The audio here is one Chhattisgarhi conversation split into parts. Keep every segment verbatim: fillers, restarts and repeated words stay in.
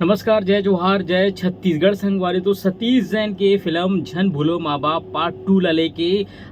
नमस्कार, जय जोहार, जय छत्तीसगढ़ संगवारी। तो सतीश जैन के फिल्म झन भूलो माँ बाप पार्ट टू ला लेके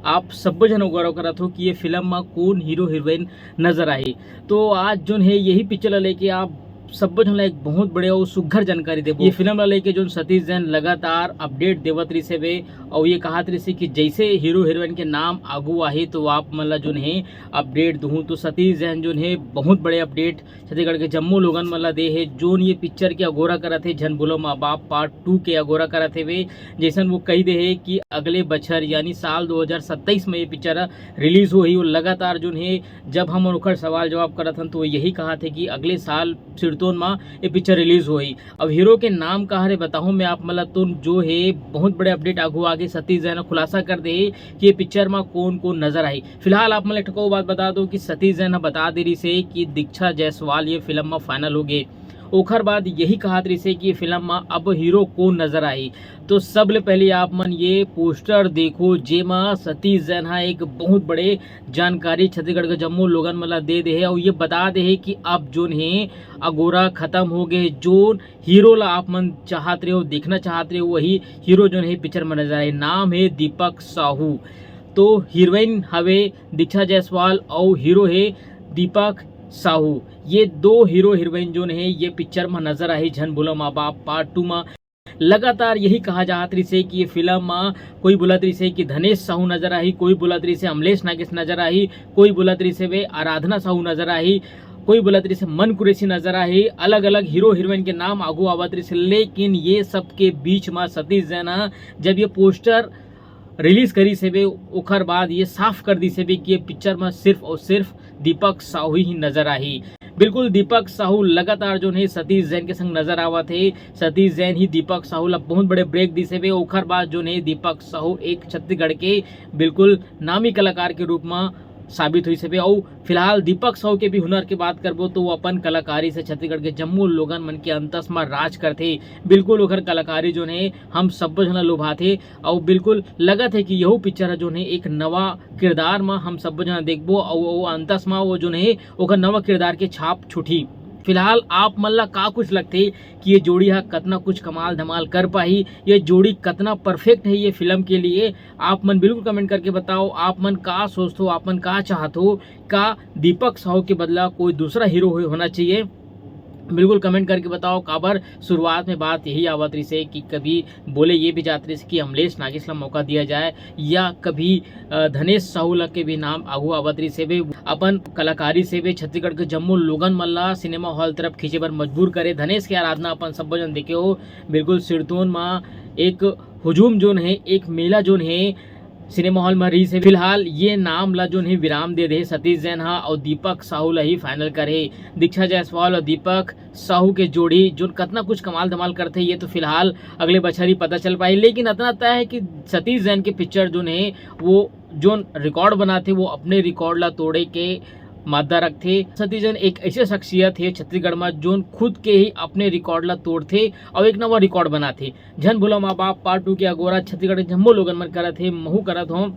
आप सब्बो झन गौरव करत हो कि ये फिल्म मा कौन हीरो हीरोइन नजर आही। तो आज जोन है यही पिक्चर ला लेके आप सब्बो झन ला एक बहुत बड़े और सुघर जानकारी देबो। ये फिल्म ला लेके जोन सतीश जैन लगातार अपडेट देवत रहिस हवे और ये कहत रहिस कि जैसे हीरो हीरोइन के नाम आगू आही तो आप मन ला जोन है अपडेट दूहूँ। तो सतीश जैन जोन है बहुत बड़े अपडेट छत्तीसगढ़ के जम्मो लोगन मन ला दे हे, जोन ये पिक्चर के अगोरा करत हे, झन भूलो माँ बाप पार्ट टू के अगोरा करत हेवे। जैसन वो कही दे हे कि अगले बछर यानी साल दो हज़ार सत्ताईस में ये पिक्चर रिलीज होही। और लगातार जोन हे, जब हम ओखर सवाल जवाब करत हन तो वो यही कहत हे कि अगले साल सिरतोन मा ये पिक्चर रिलीज होही। अब हीरो के नाम का हरे बताहूँ मैं आप मन ला, तो जो हे बहुत बड़े अपडेट आगू आगे सतीश जैन ह खुलासा कर दे हे कि ये पिक्चर मा कौन कौन नजर आही। फिलहाल आप मन ला एक ठो बात बता दो कि सतीश जैन ह बता दे रहिस हे कि दीक्षा जायसवाल ये फिल्म मा फाइनल हो गे। ओखर बाद यही कहत रहिस हे कि ये फिल्म मा अब हीरो कौन नजर आही। तो सबले पहले आप मन ये पोस्टर देखो, जेमा सतीश जैन ह एक बहुत बड़े जानकारी छत्तीसगढ़ के जम्मो लोगन मन ला दे दे हे और ये बता दे हे कि अब जोन हे अगोरा खत्म हो गे, जोन हीरो ला आप मन चाहत रहे हो, देखना चाहत रहे हो, वही हीरो जोन हे पिक्चर में नजर आही। नाम हे दीपक साहू। तो हीरोइन हवे दीक्षा जायसवाल और हीरो हे दीपक साहू। ये दो हीरो हीरोइन जोन हे ये पिक्चर में नजर आही झन भूलो माँ बाप पार्ट टू में। लगातार यही कहा जात रहिस हे कि ये फिल्म में कोई बोलत रहिस हे कि धनेश साहू नजर आही, कोई बोलत रहिस हे अमलेश नागेश नजर आही, कोई बोलत रहिस हे वे आराधना साहू नजर आही, कोई बोलत रहिस हे मन कुरैशी नजर आही। अलग अलग हीरो हीरोइन के नाम आगू आवत रहिस हे, लेकिन ये सब के बीच में सतीश जैन ह जब ये पोस्टर रिलीज करिस हेबे, ओखर बाद ये साफ कर दिस हेबे कि ये पिक्चर में सिर्फ और सिर्फ दीपक साहू ही नजर आही। बिल्कुल दीपक साहू लगातार जोन हे सतीश जैन के संग नजर आवत हे। सतीश जैन ही दीपक साहू ला बहुत बड़े ब्रेक दिस हेबे। ओखर बाद जोन हे दीपक साहू एक छत्तीसगढ़ के बिल्कुल नामी कलाकार के रूप में साबित होइस हेबे। अउ फिलहाल दीपक साहू के भी हुनर के बात करबो तो वो अपन कलाकारी से छत्तीसगढ़ के जम्मो लोगन मन के अंतस म राज करथे। बिल्कुल ओखर कलाकारी जोन हे हम सब्बो झन ला लुभाथे। अउ बिल्कुल लगत हे कि यहू पिक्चर ह जोन हे एक नवा किरदार म हम सब्बो झन देखबो अउ वो अंतस म वो जोन हे ओखर नवा किरदार के छाप छुटही। फिलहाल आप मन ला का कुछ लगथे कि ये जोड़ी ह कतना कुछ कमाल धमाल कर पाही, ये जोड़ी कतना परफेक्ट हे ये फिल्म के लिए? आप मन बिल्कुल कमेंट करके बताओ, आप मन का सोचथो, आप मन का चाहथो, का दीपक साहू के बदला कोई दूसरा हीरो हो-, होना चाहिए? बिल्कुल कमेंट करके बताओ। काबर शुरुआत में बात यही आवत रहिस हे कि कभी बोले ये भी जात रहिस हे कि अमलेश नागेश ला मौका दिया जाए या कभी, अ, धनेश साहू ला के भी नाम आगू आवत रहिस हेबे। अपन कलाकारी से भी छत्तीसगढ़ के जम्मो लोगन मन ला सिनेमा हॉल तरफ खींचे बर मजबूर करे। धनेश के आराधना अपन सब्बो झन देखे हो। बिल्कुल सिरतोन म एक हुजूम जोन हे, एक मेला जोन हे सिनेमा हॉल म रहिस हे। फिलहाल ये नाम ला जोन हे विराम दे दे हे सतीश जैन ह अउ दीपक साहू ला ही फाइनल करे। दीक्षा जायसवाल अउ दीपक साहू के जोड़ी जोन कतना कुछ कमाल धमाल करथे ये तो फिलहाल अगले बछर ही पता चल पाही। लेकिन अतना तय हे कि सतीश जैन के पिक्चर जोन हे वो जोन रिकॉर्ड बनाथे वो अपने रिकॉर्ड ला तोड़े के मादा रखथे। सतीश जैन एक ऐसे शख्सियत हे छत्तीसगढ़ म जोन खुद के ही अपने रिकॉर्ड ला तोड़थे अउ एक नवा रिकॉर्ड बनाथे। झन भूलो माँ बाप पार्ट टू के अगोरा छत्तीसगढ़ के जम्मो लोगन मन करत हे, महू करत हों।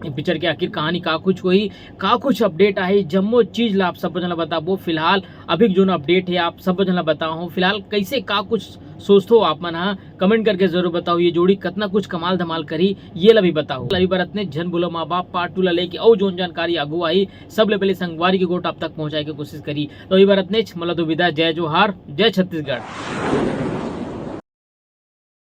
ये पिक्चर के आखिर कहानी का कुछ होही, का कुछ अपडेट आही, जम्मो चीज ला आप सब्बो झन ला बताबो। फिलहाल अभी के जोन अपडेट हे आप सब्बो झन ला बताहूँ। फिलहाल कैसे का कुछ सोचथो आप मन ह, कमेंट करके जरूर बताओ। ये जोड़ी कतना कुछ कमाल धमाल करही ये ला भी बताओ। अभी बर अतने, झन भूलो माँ बाप पार्ट टू ला लेके अउ जोन जानकारी आगू आही सबले पहले संगवारी के गोठ आप तक पहुँचाए के कोशिश करही। तो अभी बर अतने, मोला दो विदा, जय जोहार, जय छत्तीसगढ़।